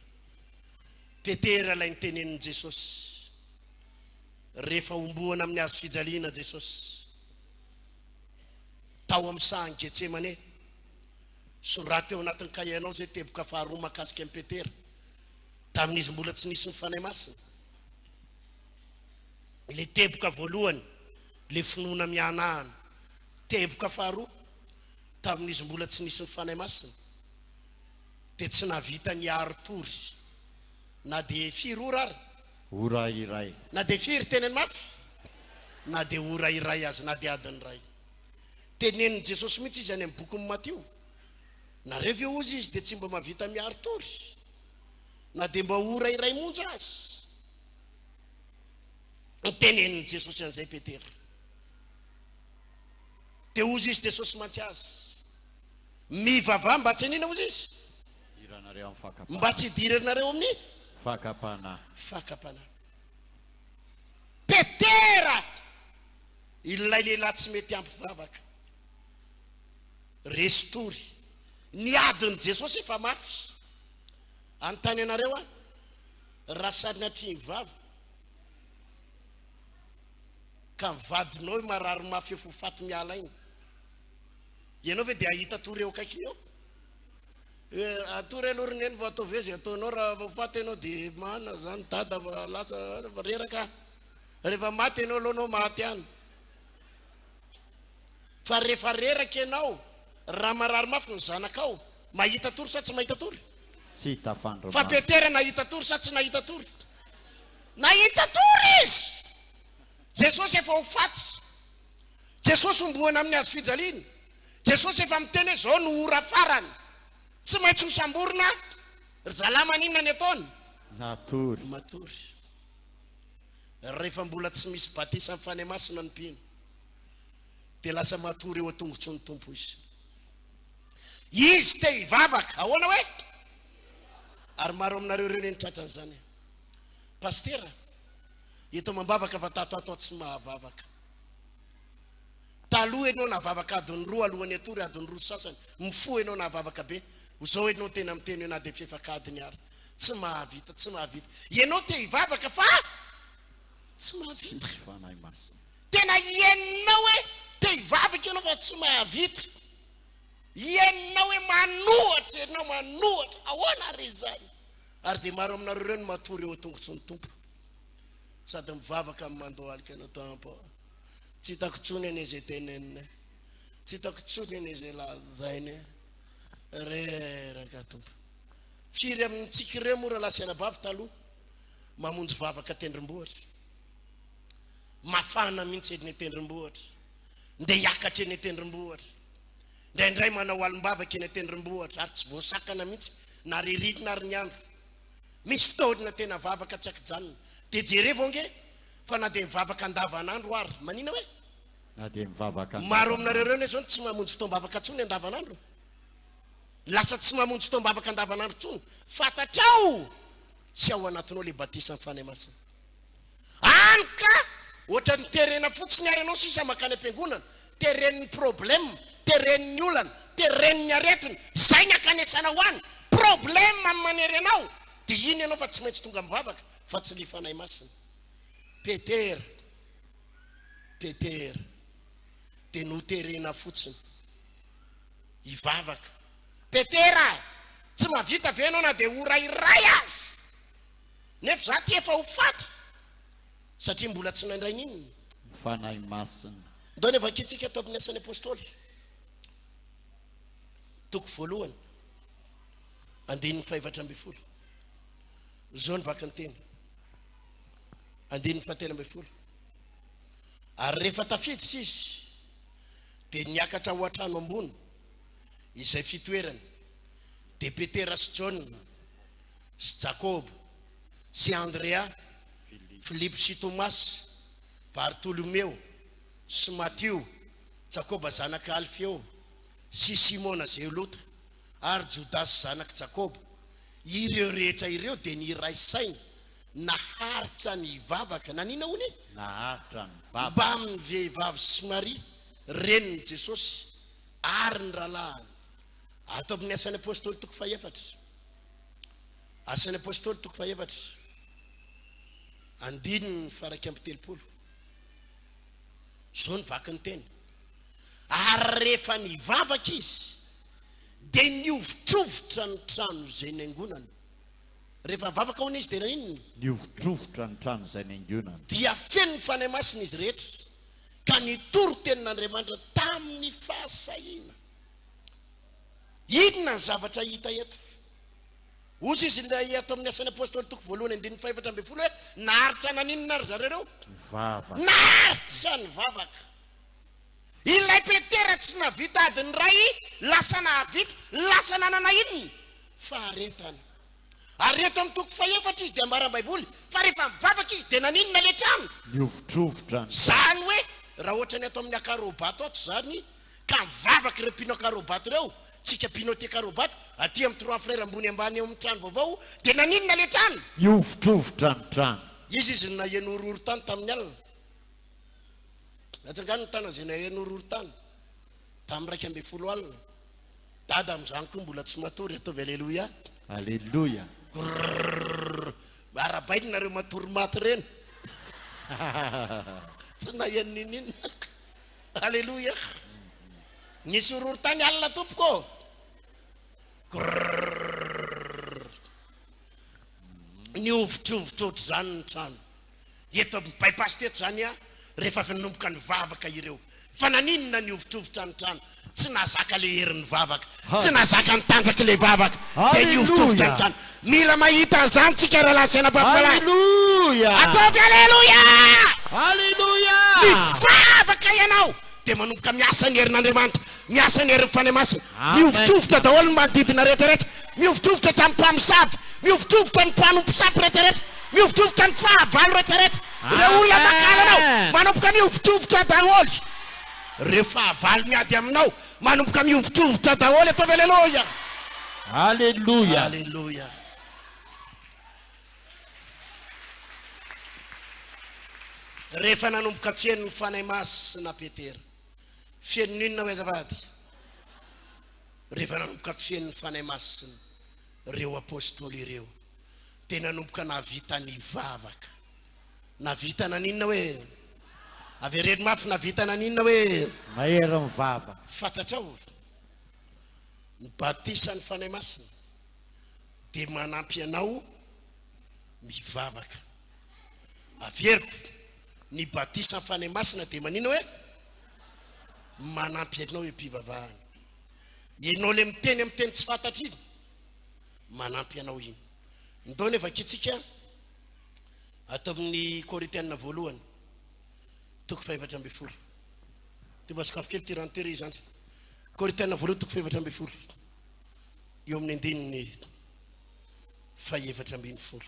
[SPEAKER 2] Petera ilay nitenenin'i Jesosy rehefa homboana amin'ny hazo fijaliana Jesosy tao amin'ny sahan'i Getsemane. Soraty ao anatin'ny kahienao izay teboka faharoa mahakasika an'i Petera, tamin'izy mbola tsy nisy ny Fanahy Masina. Ilay teboka voalohany, ilay finoana mihanahana. Teboka faharoa, tamin'izy mbola tsy nisy ny Fanahy Masina, dia tsy nahavita niari-tory na dia firy ora ary?
[SPEAKER 3] Ora iray.
[SPEAKER 2] Na dia firy, teneno mafy? Na dia ora iray aza, na dia adiny iray. Tenenin'i Jesosy mihitsy izy any amin'ny bokin'i Matio. Nareo ve hozy izy dia tsy mba mahavita miari-tory na dia mba ora iray monja aza? Nitenenin'i Jesosy an'izay Petera. Dia hozy izy Jesosy mantsy azy. Mivavaha mba tsy hanina hozy izy?
[SPEAKER 3] Hidiranareo amin'ny fakam-panahy.
[SPEAKER 2] Mba tsy hidiranareo amin'ny
[SPEAKER 3] fakam-panahy.
[SPEAKER 2] Fakam-panahy. Petera! Ilay lehilahy tsy mety ampy vavaka. Resy tory. Ny adin'i Jesosy efa mafy. Anontany anareo aho, raha sanatria ny vava ka ny vadinao marary mafy efa ho faty miala aina, ianao ve dia hahita tory eo akaikiny eo? Hoe atory aloha ry neny vao ataovy hoe izay ataonao raha vao faty ianao dia mana zany dada fa lasa reraka aho. Rehefa maty ianao aloha anao maty any. Fa rehefa reraka ianao, raha marary mafy ny zanakao, mahita tory sa tsy mahita tory?
[SPEAKER 3] Tsy tafandry
[SPEAKER 2] Fa
[SPEAKER 3] mafy.
[SPEAKER 2] Petera nahita tory sa tsy nahita tory? Nahita tory izy! Jesosy efa ho faty. Jesosy homboana amin'ny hazo fijaliana. Jesosy efa miteny hoe izao no ora farany. Tsy maintsy hosamborina ry zalahy maninona ny ataony?
[SPEAKER 3] Natory.
[SPEAKER 2] Matory. Rehefa mbola tsy misy batisan'ny Fanahy Masina ny mpino, dia lasa matory eo an-tongotry ny Tompo izy. Izy te hivavaka. Ahoana hoe? Ary maro aminareo ireo anie no tratran'izany. Pasitera, eto amam-bavaka fa tato ato aho tsy mahavavaka. Taloha ianao nahavavaka adiny roa alohan'ny hatory, adiny roa sy sasany. Mifoha ianao nahavavaka be. Izao ianao tena miteny hoe na dia fefak'adiny ary. Tsy mahavita, tsy mahavita. Ianao te hivavaka fa tsy mahavita.
[SPEAKER 3] Tsisy Fanahy Masina.
[SPEAKER 2] Tena henonao hoe te hivavaka ianao fa tsy mahavita. Henonao hoe manohatra ianao, manohatra. Ahoana ary izany? Ary dia maro aminareo ireo no matory eo an-tongotry ny Tompo. Sady mivavaka amin'ny mandohalika anao, Tompo ô, tsy hitako intsony anie izay tenenina e. Tsy hitako intsony anie izay lazaina e. Reraka Tompo. Firy amintsika ireo moa rahalahy sy anabavy taloha mamonjy vavaka tendrombohitra? Mafana mihitsy eny an-tendrombohitra. Ndeha hiakatra eny an-tendrombohitra. Indraindray manao alim-bavaka eny an-tendrombohitra ary tsy voasakana mihitsy na ririnina ary ny andro. Misy fotoana tena vavaka tsy ankijanona. Dia jerevo ange fa na dia mivavaka andavanandro ary, manina hoe?
[SPEAKER 3] Na dia mivavaka
[SPEAKER 2] Maro aminareo
[SPEAKER 3] andavanandro.
[SPEAKER 2] ireo anie zao no tsy mamonjy fotoam-bavaka intsony andavanandro. Lasa tsy mamonjy fotoam-bavaka andavanandro intsony. Fantatrao tsy ao anatinao ilay batisan'ny Fanahy Masina. Any ka ohatran'ny terena fotsiny ary ianao sisa mankany am-piangonana. Teren'ny problème, teren'ny olana, teren'ny aretina. Izay ny ankanesanao any. Problème no manery anao. Dia iny ianao fa tsy maintsy tonga mivavaka fa tsy ilay Fanahy Masina. Petera, Petera dia noterena fotsiny hivavaka. Petera a! Tsy mahavita ve ianao na dia ora iray aza? Nefa izaho ity efa ho faty satria mbola tsy nandray n'inona.
[SPEAKER 3] Ny Fanahy Masina.
[SPEAKER 2] Ndao anie vakintsika ato amin'ny Asan'ny Apostoly, toko voalohany, andininy fahefatra ambin'ny folo. Izao ny vakin'ny teny. Andininy fahatelo ambin'ny folo. Ary rehefa tafiditra izy, dia niakatra ho an-trano ambony, izay fitoerany, dia Petera sy Jaona, sy Jakoba, sy Andrea, Filipo sy Tomasy, Bartolomeo, sy Matio, Jakoba zanak'i Alfeo, sy Simona Zeolota, ary Jodasy zanak'i Jakoba. Ireo rehetra ireo dia niray saina naharitra nivavaka. Naninona hono e?
[SPEAKER 3] Naharitra nivavaka.
[SPEAKER 2] Mbamin'ny vehivavy sy Maria, renin'i Jesosy, ary ny rahalahiny. Ato amin'ny Asan'ny Apostoly toko fahefatra. Asan'ny Apostoly toko fahefatra, andininy faha-31. Izao ny vakin'ny teny. Ary rehefa nivavaka izy, dia nihovitrovitra ny trano izay niangonany. Rehefa nivavaka hono izy dia naninona?
[SPEAKER 3] Nihovitrovitra ny trano izay niangonany.
[SPEAKER 2] Dia feno ny Fanahy Masina izy rehetra, ka nitory tenin'Andriamanitra tamin'ny fahasahiana. Inona ny zavatra hita eto? Hozy izy ilay ato amin'ny Asan'ny Apostoly toko voalohany andininy faha-14 hoe, Naharitra naninona ry zareo ireo?
[SPEAKER 3] Nivavaka.
[SPEAKER 2] Naharitra nivavaka. Ilay Petera tsy nahavita adiny iray, lasa nahavita, lasa nanana inona? Faharetana. Ary eto amin'ny toko fahefatra izy dia ambaran'ny Baiboly fa rehefa mivavaka izy dia naninona ilay trano?
[SPEAKER 3] Nihovitrovitra ny trano.
[SPEAKER 2] Izany hoe raha ohatra ny ato amin'ny Akarobato ato izany ka mivavaka ireo mpino Akarobato ireo, tsika mpino aty Akarobato, aty amin'ny Trois Frères ambony ambany eo amin'ny trano vaovao, dia naninona ilay trano?
[SPEAKER 3] Nihovitrovitra ny trano.
[SPEAKER 2] Iza izy no naheno horohorontany tamin'ny alina? Natsangano ny tanana izay naheno horohorontany tamin'ny 11 alina. Dada amin'izany koa mbola tsy matory, ataovy aleloia.
[SPEAKER 3] Aleloia.
[SPEAKER 2] Grrrr. Arahabaina nareo matory maty ireny. Tsy naheno ninoninona. Aleloia. Nisy horohorontany alina tompoko ô. Grrrr. Nihovitrovitra ohatr'izany ny trano. Eto amin'ny bypass teto izany aho rehefa avy nanomboka nivavaka ireo. Fa naninona nihovitrovitra ny trano? Tsy nahazaka ilay herin'ny vavaka. Tsy nahazaka ny tanjak'ilay vavaka. Dia nihovitrovitra ny trano. Mila mahita an'izany tsika rahalahy sy anabavy malala. Ataovy Aleloia! Mivavaka ianao dia manomboka miasa ny herin'Andriamanitra. Miasa ny herin'ny Fanahy Masina. Mihovitrovitra daholo ny manodidina rehetra rehetra. Mihovitrovitra hatramin'ny mpamosavy. Mihovitrovitra ny mpanompo sampy rehetra rehetra. Mihovitrovitra ny fahavalo rehetra rehetra. Ireo olona mankahala anao. Manomboka mihovitrovitra daholo. Ireo fahavalo miady aminao. Manomboka mihovitrovitra daholo. Ataovy Aleloia.
[SPEAKER 3] Aleloia.
[SPEAKER 2] Aleloia. Rehefa nanomboka feno ny Fanahy Masina Petera. Feno inona hoe azafady? Rehefa nanomboka feno ny Fanahy Masina ireo Apostoly ireo, dia nanomboka nahavita nivavaka. Nahavita naninona hoe? Avereno mafy, nahavita naninona hoe?
[SPEAKER 3] Mahery mivavaka.
[SPEAKER 2] Fantatrao, ny batisan'ny Fanahy Masina dia manampy anao mivavaka. Averiko, ny batisan'ny Fanahy Masina dia maninona hoe? Manampy anao eo am-pivavahana. Ianao ilay miteny amin'ny teny tsy fantatra iny, manampy anao iny. Ndao anie vakintsika ato amin'ny Korintiana voalohany, toko faha-14. Dia mba sokafo kely ity rano ity re izany. Korintiana voalohany toko faha-14, eo amin'ny andininy faha-14.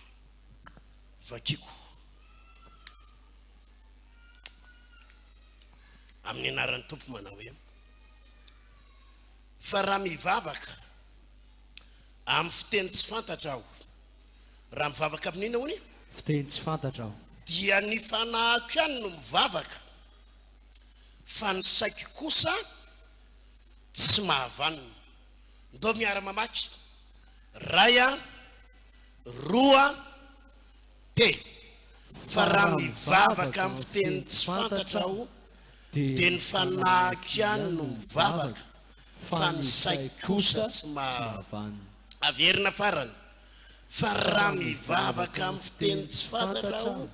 [SPEAKER 2] Vakiko. Amin'ny anaran'ny Tompo manao hoe, Fa raha mivavaka amin'ny fiteny tsy fantatra aho, raha mivavaka amin'ny inona hono?
[SPEAKER 4] Fiteny tsy fantatra aho.
[SPEAKER 2] Dia ny fanahiko ihany no mivavaka, fa ny saiko kosa tsy mahavanona. Ndao miara-mamaky, Ray a, roa, telo. Fa raha mivavaka amin'ny fiteny tsy fantatra aho, dia ny fanahiko ihany no mivavaka, fa ny saiko kosa tsy mahavanona. Averina farany, Fa raha mivavaka amin'ny fiteny tsy fantatra aho,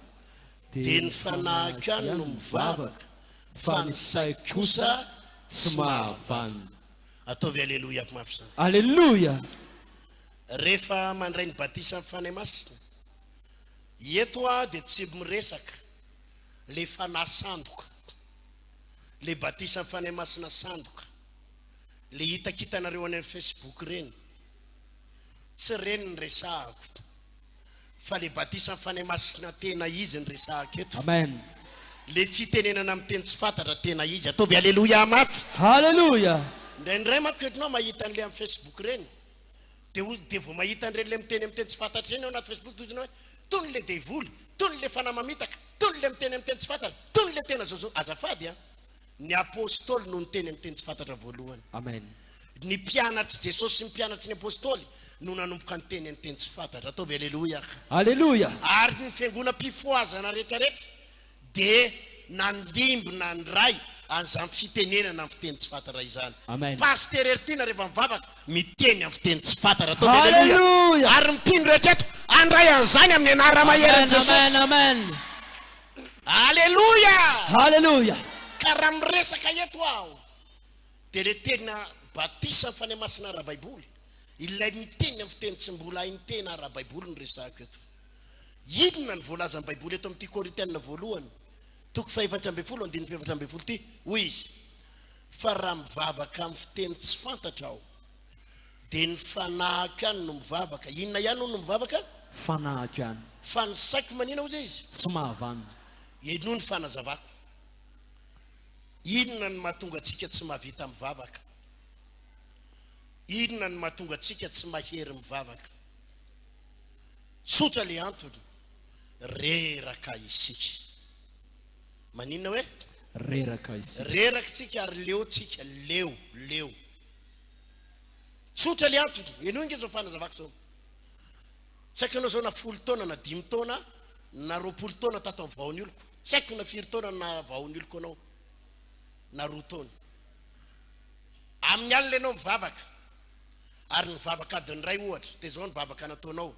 [SPEAKER 2] dia ny fanahiko ihany no mivavaka, fa ny saiko kosa tsy mahavanona. Ataovy Aleloia mafy izany.
[SPEAKER 4] Aleloia!
[SPEAKER 2] Rehefa mandray ny batisan'ny Fanahy Masina, eto aho dia tsy miresaka le fanahy sandoka, le batisan'ny Fanahy Masina sandoka, le hitakitanareo any amin'ny Facebook ireny, tsy ireny ny resahako, fa le batisan'ny Fanahy Masina tena izy ny resahako eto.
[SPEAKER 4] Amen.
[SPEAKER 2] Le fitenenana amin'ny teny tsy fantatra tena izy. Ataovy Aleloia mafy.
[SPEAKER 4] Haleloia.
[SPEAKER 2] Indraindray manko entinao mahita an'le amin'ny Facebook ireny, Dia hoy, dia vao mahita an'ireny ilay miteny amin'ny teny tsy fantatra ireny ao anaty Facebook dia hoy izy hoe, tony ilay devoly, tony ilay fanahy mamitaka, tony ilay miteny amin'ny teny tsy fantatra, tony ilay tena zao zao. Azafady an! Ny Apostoly no niteny amin'ny teny tsy fantatra voalohany.
[SPEAKER 4] Amen.
[SPEAKER 2] Ny mpianatr'i Jesosy sy ny mpianatry ny Apostoly no nanomboka niteny amin'ny teny tsy fantatra. Ataovy Aleloia.
[SPEAKER 4] Aleloia.
[SPEAKER 2] Ary ny fiangonam-pifohazana rehetrarehetra dia nandimby nandray an'izany fitenenana amin'ny fiteny tsy fantatra izany.
[SPEAKER 4] Amen.
[SPEAKER 2] Pasitera Heritiana rehefa mivavaka, miteny amin'ny fiteny tsy fantatra. Ataovy Aleloia.
[SPEAKER 4] Haleloia.
[SPEAKER 2] Ary ny mpino rehetra eto handray an'izany amin'ny anarana maherin'i
[SPEAKER 4] Amen,
[SPEAKER 2] Jesosy.
[SPEAKER 4] amen, amen.
[SPEAKER 2] Aleloia.
[SPEAKER 4] Haleloia.
[SPEAKER 2] Ka raha miresaka eto aho, dia ilay tena batisan'ny Fanahy Masina ara-baiboly, ilay miteny amin'ny fiteny tsy mbola hain'ny tena ara-baiboly no resahako eto. Inona no voalazan'ny Baiboly eto amin'ity Korintiana voalohany, toko faha-14, andininy faha-14 ity? Hoy izy, Fa raha mivavaka amin'ny fiteny tsy fantatra aho, dia ny fanahiko ihany no mivavaka. Inona ihany hono no mivavaka?
[SPEAKER 4] Fanahiko ihany.
[SPEAKER 2] Fa ny saiko manina hozy izy?
[SPEAKER 4] Tsy mahavanona.
[SPEAKER 2] Henoy ny fanazavako. Inona no mahatonga antsika tsy mahavita mivavaka? Inona no mahatonga antsika tsy mahery mivavaka? Tsotra le antony, reraka isika. Maninona hoe?
[SPEAKER 4] Reraka isika.
[SPEAKER 2] Reraka isika ary leo tsika, leo, leo. Tsotra le antony, henoy nge zao fanazavako zao. Tsy haiko ianao zao na folo taona na dimy taona na 20 taona tato amin'ny vahoan'ny oloko. Tsy haiko na firy taona na vahoan'ny oloko anao na 2 taona. Amin'ny alina ianao mivavaka. Ary nivavaka adiny iray ohatra, dia izao ny vavaka nataonao,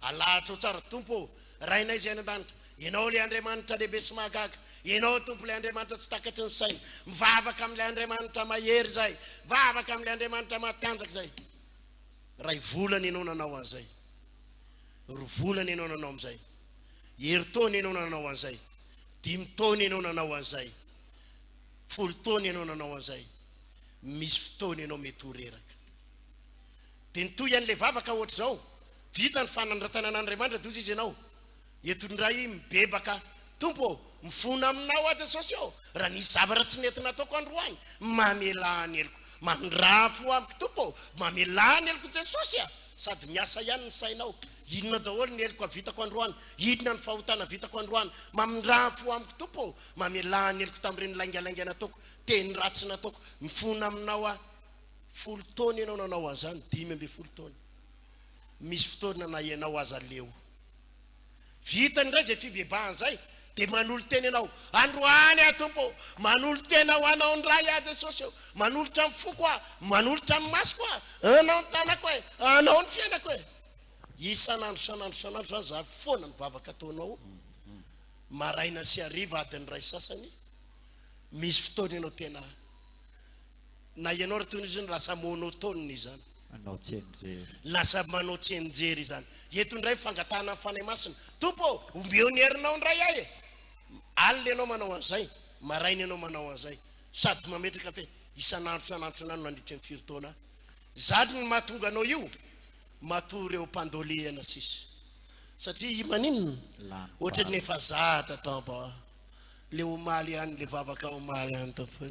[SPEAKER 2] Alahatrao tsara, Tompo ô, Rainay izay any an-danitra, Ianao ilay Andriamanitra lehibe sy mahagaga, Ianao, Tompo, ilay Andriamanitra tsy takatry ny saina. Mivavaka amin'ilay Andriamanitra mahery izahay, mivavaka amin'ilay Andriamanitra matanjaka izahay. Iray volana ianao nanao an'izay, roa volana ianao nanao amin'izay, herintaona ianao nanao an'izay, dimy taona ianao nanao an'izay, 10 taona ianao nanao an'izay. Misy fotoana ianao mety ho reraka. Dia nitohy an'ilay vavaka ohatr'izao, vita ny fanandratana an'Andriamanitra dia hozy izy ianao, eto indray mibebaka, Tompo ô, mifona aminao aho Jesosy ô, raha nisy zavatra tsy nety nataoko androany, mamelà ny heloko, mamindrà fo amiko Tompo ô, mamelà ny heloko Jesosy a! Sady miasa ihany ny sainao, inona daholo ny heloka vitako androany, inona ny fahotana vitako androany, mamindrà fo amiko Tompo ô, mamelà ny heloko tamin'ireny laingalainga nataoko, Teny ratsy nataoko. Mifona aminao aho. 10 taona ianao nanao an'izany, 15 taona. Misy fotoana na ianao aza leo. Vita indray izay fibebahana izay, dia manolo-tena ianao. Androany aho Tompo ô, manolo-tena ho Anao indray aho Jesosy ô. Manolotra ny foko aho, manolotra ny masoko aho, Anao ny tanako e, Anao ny fiainako e. Isan'andro, isan'andro, isan'andro izany izany foana ny vavaka ataonao, maraina sy hariva adiny iray sy sasany. Misy fotoana ianao tena na ianao ry tony izy lasa monotone izany.
[SPEAKER 3] Manao tsianjery.
[SPEAKER 2] Lasa manao tsianjery izany. Eto indray ny fangatahana ny Fanahy Masina. Tompo ô, omeo ny herinao indray ahy e. Alina ianao manao an'izay, maraina ianao manao an'izay. Sady mametraka fe isan'andro isan'andro isan'andro nandritry ny firy taona. Izany no mahatonga anao io matory eo am-pandolehana sisa. Satria maninona?
[SPEAKER 3] Lany
[SPEAKER 2] Ohatran'ny
[SPEAKER 3] vava.
[SPEAKER 2] efa zatra tao am-. Le omaly ihany, le vavaka omaly ihany Tompo.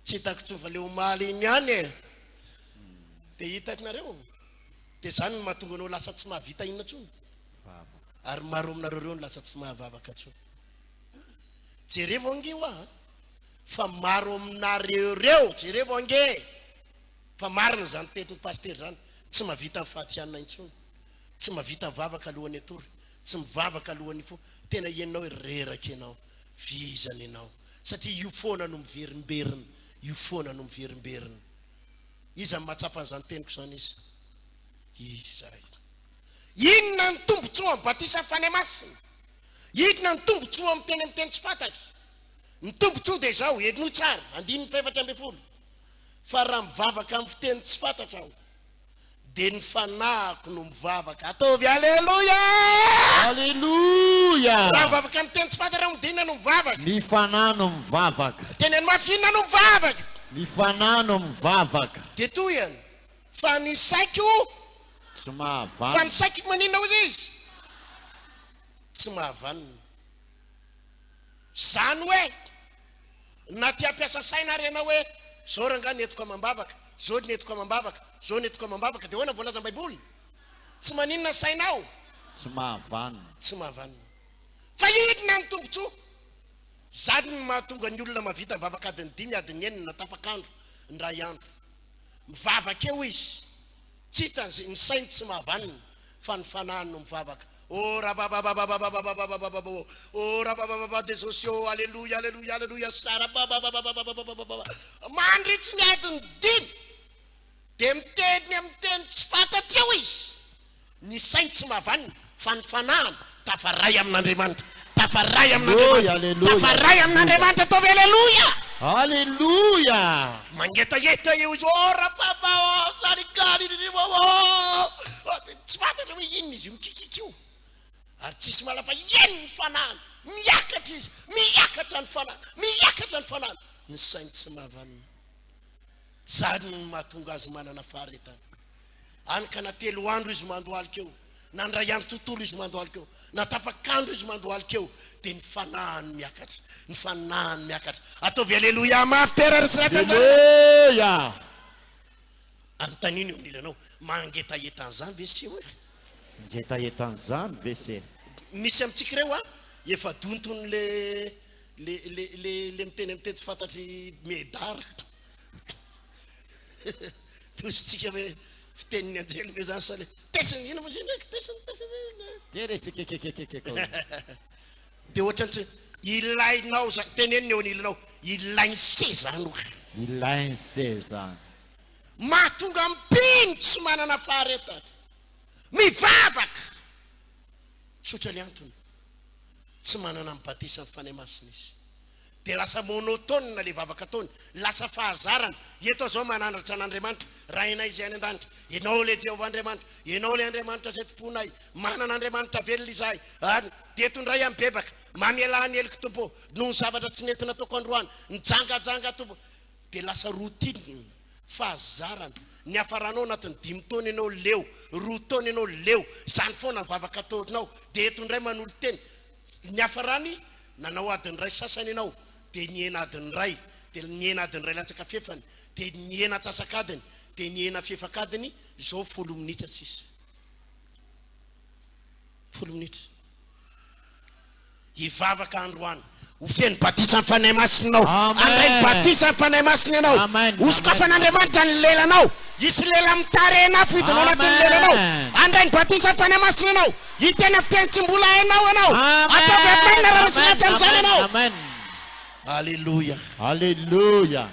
[SPEAKER 2] Tsy hitako intsony fa le omaly iny ihany e. Dia hitako nareo. Dia izany no mahatonga anao lasa tsy mahavita inona intsony. Ary maro aminareo ireo no lasa tsy mahavavaka intsony. Jerevo ange hoa fa maro aminareo ireo, jerevo ange fa marina izany tenin'ny pasitera izany, tsy mahavita ny fahatianina intsony, tsy mahavita mivavaka alohan'ny hatory, tsy mivavaka alohan'ny hifoha, tena henonao hoe reraka ianao, vizana ianao, satria io foana no miverimberina, io foana no miverimberina. Iza no mahatsapa an'izany teniko izany iza? Izay. Inona ny tombontsoa amin'ny batisan'ny Fanahy Masina? Inona ny tombontsoa amin'ny teny amin'ny teny tsy fantatra? Ny tombontsoa dia izao, henoy tsara, andininy faha-14, Fa raha mivavaka amin'ny fiteny tsy fantatra aho, dia ny fanahiko no mivavaka. Ataovy Aleloia!
[SPEAKER 3] Aleloia!
[SPEAKER 2] Raha mivavaka amin'ny teny tsy fantatra aho, dia inona no mivavaka?
[SPEAKER 3] Ny fanahy no mivavaka.
[SPEAKER 2] Teneno mafy, inona no mivavaka?
[SPEAKER 3] Ny fanahy no mivavaka.
[SPEAKER 2] Dia tohiny, Fa ny saiko.
[SPEAKER 3] Tsy
[SPEAKER 2] Fa
[SPEAKER 3] mahavanona.
[SPEAKER 2] ny saiko maninona hozy izy? Tsy mahavanona. Izany hoe, na te hampiasa saina ary ianao hoe, izao rangahy ny entiko amam-bavaka, izao ny entiko amam-bavaka, izao ny entiko amam-bavaka, dia ahoana ny voalazan'ny Baiboly? Tsy maninona sainao?
[SPEAKER 3] Tsy mahavanona.
[SPEAKER 2] Tsy mahavanona. Fa inona ny tombontsoa? Izany no mahatonga ny olona mahavita mivavaka adiny dimy, adiny enina, tapak'andro, indray andro. Mivavaka eo izy. Tsy hitany izay, ny sainy tsy mahavanona fa ny fanahiny no mivavaka. Oh rababababababababababababo oh rababababa Jesosy oh aleloia aleloia aleloia sarabababababababababa mandritry ny adiny dimy dia miteny amin'ny teny tsy fantatra eo izy. Ny sainy tsy mahavanona fa ny fanahiny tafaray amin'Andriamanitra. Tafaray amin'Andriamanitra.
[SPEAKER 3] Aleloia,
[SPEAKER 2] Tafaray amin'Andriamanitra. Ataovy aleloia.
[SPEAKER 3] Aleloia.
[SPEAKER 2] Mangetaheta eo izy, oh rapapa oh sarikary ry oh oh. Tsy fantatra hoe inona izy io mikikiky io. Ary tsisy mahalala fa eny ny fanahiny. Miakatra izy, miakatra ny fanahiny, miakatra ny fanahiny. Ny sainy tsy mahavanona. Zany no mahatonga azy manana faharetana. Any ka na telo andro izy mandohalika eo, na indray andro tontolo izy mandohalika eo, na tapak'andro izy mandohalika eo, dia ny fanahiny miakatra, ny fanahiny miakatra. Ataovy Aleloia mafy Père ry sy Ray Tanjaka.
[SPEAKER 3] Aleloia!
[SPEAKER 2] Anontanio ny eo anilanao, mangetaheta an'izany ve se hoe?
[SPEAKER 3] Mangetaheta an'izany ve se?
[SPEAKER 2] Misy amintsika ireo an, efa donton'le le le le le miteny amin'ny teny tsy fantatr'i Médard. Tosintsika ve fitenin'ny anjely ve zany sa le tesiny inona moa izy io ndraiky tesiny tesiny
[SPEAKER 3] Teresekekekekekeko.
[SPEAKER 2] Dia ohatrany tsy ilainao zany tenenina eo anilanao ilainy se zany oa.
[SPEAKER 3] Ilainy se zany.
[SPEAKER 2] Mahatonga mpino tsy manana faharetana mivavaka. Tsotra ny antony. Tsy manana ny batisan'ny Fanahy Masina izy. Dia lasa monotone ilay vavaka ataony, lasa fahazarana. Eto aho izao manandratra an'Andriamanitra, Rainay izay any an-danitra, Ianao ilay Jehovah Andriamanitra, Ianao ilay Andriamanitra izay tompoinay, manana Andriamanitra velona izahay. Ary dia eto indray aho mibebaka, mamelà ny heloko Tompo ô, noho ny zavatra tsy nety nataoko androany, nijangajanga Tompo. Dia lasa routine, fahazarana. Niafaranao anatin'ny dimy taona ianao leo, roa taona ianao leo, izany foana ny vavaka ataonao. Dia eto indray manolo-tena. Niafarany, nanao adiny iray sasany ianao, dia nihena adiny iray, dia nihena adiny iray latsaka fefany, dia nihena antsasak'adiny, dia nihena fefak'adiny, izao folo minitra sisa. Folo minitra. Hivavaka androany. Ho feno batisan'ny Fanahy Masina ianao. Handray ny batisan'ny Fanahy Masina ianao. Hosokafan'Andriamanitra ny lelanao. Hisy lela mitarehin'afo hidina ao anatin'ny lelanao. Handray ny batisan'ny Fanahy Masina ianao. Hiteny fiteny tsy mbola hainao ianao. Ataovy amen raha resy lahatra amin'izany ianao. Aleloia.
[SPEAKER 3] Aleloia.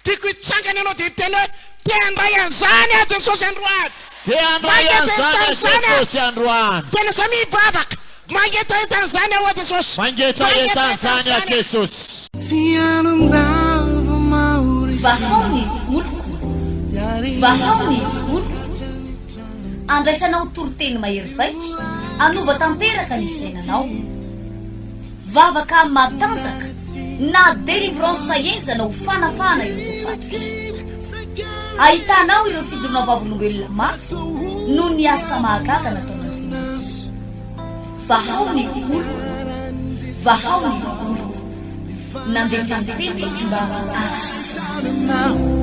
[SPEAKER 2] Tiako hitsangana ianao dia hiteny hoe, Te handray an'izany aho Jesosy androany.
[SPEAKER 3] Te handray an'izany aho Jesosy androany.
[SPEAKER 2] Tena samia hivavaka. Mangetaheta an'izany aho Jesosy.
[SPEAKER 3] Mangetaheta an'izany aho Jesosy.
[SPEAKER 1] Vahao ny oloko, vahao ny oloko. Andraisanao toriteny mahery vaika hanova tanteraka ny fiainanao. Vavaka matanjaka na délivrance henjana ho fanafahana ireo voafatotra. Ahitanao ireo fijoroana vavolombelona mafy noho ny asa mahagaga nataon'Andriamanitra. Vahao ny oloko. Vahao ny oloko. Nandefa ny teny Izy mba hahasitrana.